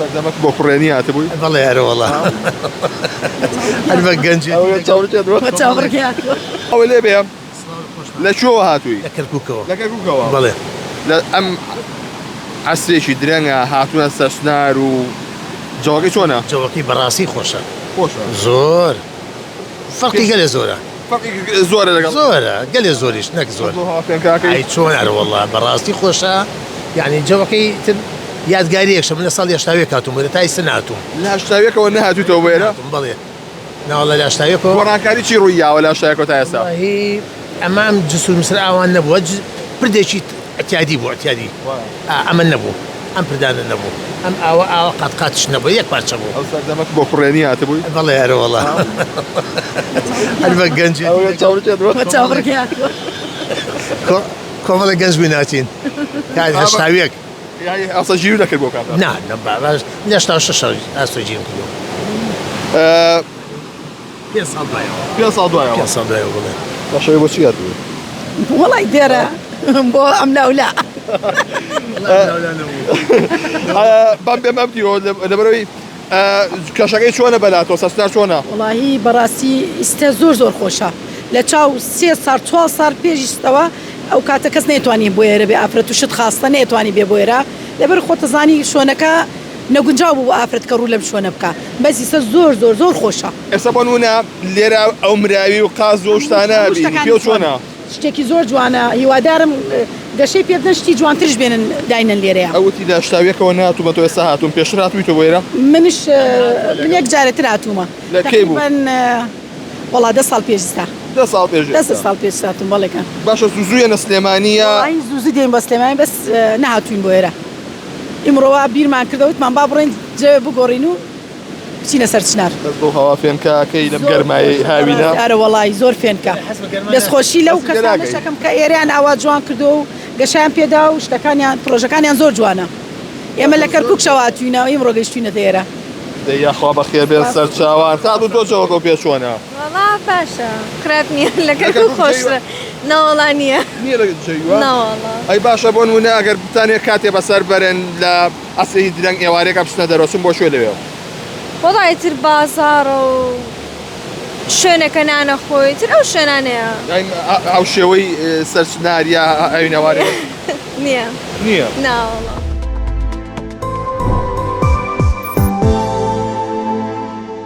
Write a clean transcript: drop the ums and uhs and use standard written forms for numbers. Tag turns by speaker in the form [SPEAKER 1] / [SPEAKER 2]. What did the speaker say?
[SPEAKER 1] سەردەمەک بۆ کوڕێنی هاتبووی؟
[SPEAKER 2] بەڵێ ئەرەوەڵا هەر بە گەنجێتی
[SPEAKER 1] ئەوە چاوەڕێ بووە.
[SPEAKER 3] بە چاوەڕێ هاتووە.
[SPEAKER 1] ئەوە لێ بێ لە کوێوە هاتووی؟
[SPEAKER 2] لە کەرکووکەوە.
[SPEAKER 1] لە کەرکووکەوە؟
[SPEAKER 2] بەڵێ.
[SPEAKER 1] لە ئەم عەسرێکی درەنگە هاتوونە سەرچنار و جەوەکەی چۆنە؟
[SPEAKER 2] جەوەکەی بەڕاستی خۆشە.
[SPEAKER 1] خۆشە.
[SPEAKER 2] زۆر. فەرقی گەلێ زۆرە.
[SPEAKER 1] فەرقی زۆرە لەگەڵ.
[SPEAKER 2] زۆرە گەلێ زۆریش نەک زۆر.
[SPEAKER 1] فێنکاکەی.
[SPEAKER 2] ئەی چۆن ئەرەوەڵا بەڕاستی خۆشە یعنی جەوەکەی تر یادگاریەکشە من لە ساڵی هەشتاویەک هاتووم بۆ تا ئیستا نەهاتووم.
[SPEAKER 1] لە هەشتاویەکەوە نەهاتوویتەوە بۆ ئێرە؟
[SPEAKER 2] نەهاتووم بەڵێ. ناوەڵا لە هەشتاویەکەوە.
[SPEAKER 1] گۆڕانکاری چی ڕووی یاوە لە هەشتاویەکەوە تا ئێستا؟
[SPEAKER 2] وەڵاهی ئەمە ئەم جسور مسر ئاوان نەبووە پردێکی ئەتیادی بوو ئەتیادی ئەمە نەبوو ئەم پردانە نەبوو ئەم ئاوە ئاوە قات قاتش نەبوو یەک پارچە بوو.
[SPEAKER 1] ئەو سەردەمەت بۆ کوڕێنی هاتبووی؟
[SPEAKER 2] بەڵێ ئەرەوەڵا هەر بە گەنجێتی
[SPEAKER 1] ئەوە چاوەڕێ بووە.
[SPEAKER 3] بە چاوەڕێ هاتووە.
[SPEAKER 2] کۆمەڵێک گەنج بووین هاتین یانی هەشتاویەک.
[SPEAKER 1] یانی ئاسۆ گیرو دەکرد بۆ کاتە؟
[SPEAKER 2] نا نا باش لە 86 ئاسۆ گیرم کردووە. پێنج ساڵ دوایەوە.
[SPEAKER 1] پێنج ساڵ دوایەوە.
[SPEAKER 2] پێنج ساڵ دوایەوە بڵێ.
[SPEAKER 1] باشە بۆ چی هاتووی؟
[SPEAKER 3] وەڵای دێرە بۆ ئەم لاولا.
[SPEAKER 1] بەم بێم ئەم دیوە لەبەرەوەی کەشەکەی چۆنە بەلاتەوە سەرچنار چۆنە؟
[SPEAKER 3] وەڵاهی بەڕاستی ئیستە زۆر زۆر خۆشە لە چاو سێ ساڵ چوار ساڵ پێش ئیستەوە ئەو کاتە کەس نەیتوانی بۆ ئێرە بێ ئافرەت و شت خاستە نەیتوانی بێ بۆ ئێرە لەبەر خۆتەزانی شۆنەکە نەگونجاو بوو بۆ ئافرەت کە ڕوو لەم شوێنە بکا بەس ئیسە زۆر زۆر زۆر خۆشە.
[SPEAKER 1] ئێستا بۆ نموونە لێرە ئەو مراوی و قاز و ئەو شتانە بینی پێو چۆنە؟
[SPEAKER 3] شتێکی زۆر جوانە هیوادارم گەشەی پێ بدەن شتی جوانترش بێنن داینەن لێرەیە.
[SPEAKER 1] ئەو وتی لە هەشتاویەکەوە نەهاتوومە تۆ ئێستا هاتووم پێشتر هاتوویتەوە بۆ ئێرە؟
[SPEAKER 3] منش من یەک جارێ تر هاتوومە
[SPEAKER 1] لە کەی بوو؟
[SPEAKER 3] تەقریبەن وەڵا دە ساڵ پێش ئیستا.
[SPEAKER 1] دە ساڵ پێش
[SPEAKER 3] دە
[SPEAKER 1] ئێستا.
[SPEAKER 3] ساڵ پێش هاتووم بەڵێ کە.
[SPEAKER 1] باشە زوو زوو یەنە سلێمانی یا؟
[SPEAKER 3] وەڵاهی زوو زوو دێین بۆ سلێمانی بەس نەهاتووین بۆ ئێرە ئیمڕۆ وا بیرمان کردەوە وتمان با بڕۆین جەوێ بگۆڕین و بچینە سەر چنار.
[SPEAKER 1] بەس بەو هەوا فێنکەکەی لەم گەرمایەی هاوینە.
[SPEAKER 3] ئەرە وەڵایی زۆر فێنکە دەستخۆشی لەو کەسانەش ئەکەم کە ئێرەیان ئاوا جوان کردووە و گەشەیان پێدا و شتەکانیان پڕۆژەکانیان زۆر جوانە ئێمە لە کەرکوکشەوە هاتوینە ئیمڕۆ گەیشتوینەتە ئێرە.
[SPEAKER 1] دەی یاخوا بەخێر بێن سەرچاوان خاتوو تۆ جەوەکەو پێ چۆنە؟
[SPEAKER 4] وەڵا باشە خراپ نییە لە کەرکوک خۆشترە نەوەڵا نییە.
[SPEAKER 1] نییە لە جەوە؟
[SPEAKER 4] نەوەڵا.
[SPEAKER 1] ئەی باشە بۆ نموونە ئەگەر بتانەوێت کاتێ بەسەر بەرن لە عەسری درەنگ ئێوارێکا بچنە دەرەوە چن بۆ کوێ لەوێ؟
[SPEAKER 4] وەڵا ئیتر بازاڕە و شوێنێکە نانە خۆی ئیتر ئەو شوێنانەیە.
[SPEAKER 1] هاوشێوەی سەرچنار یا ئاوینەوارێ؟
[SPEAKER 4] نییە.
[SPEAKER 1] نییە؟
[SPEAKER 4] ناوەڵا.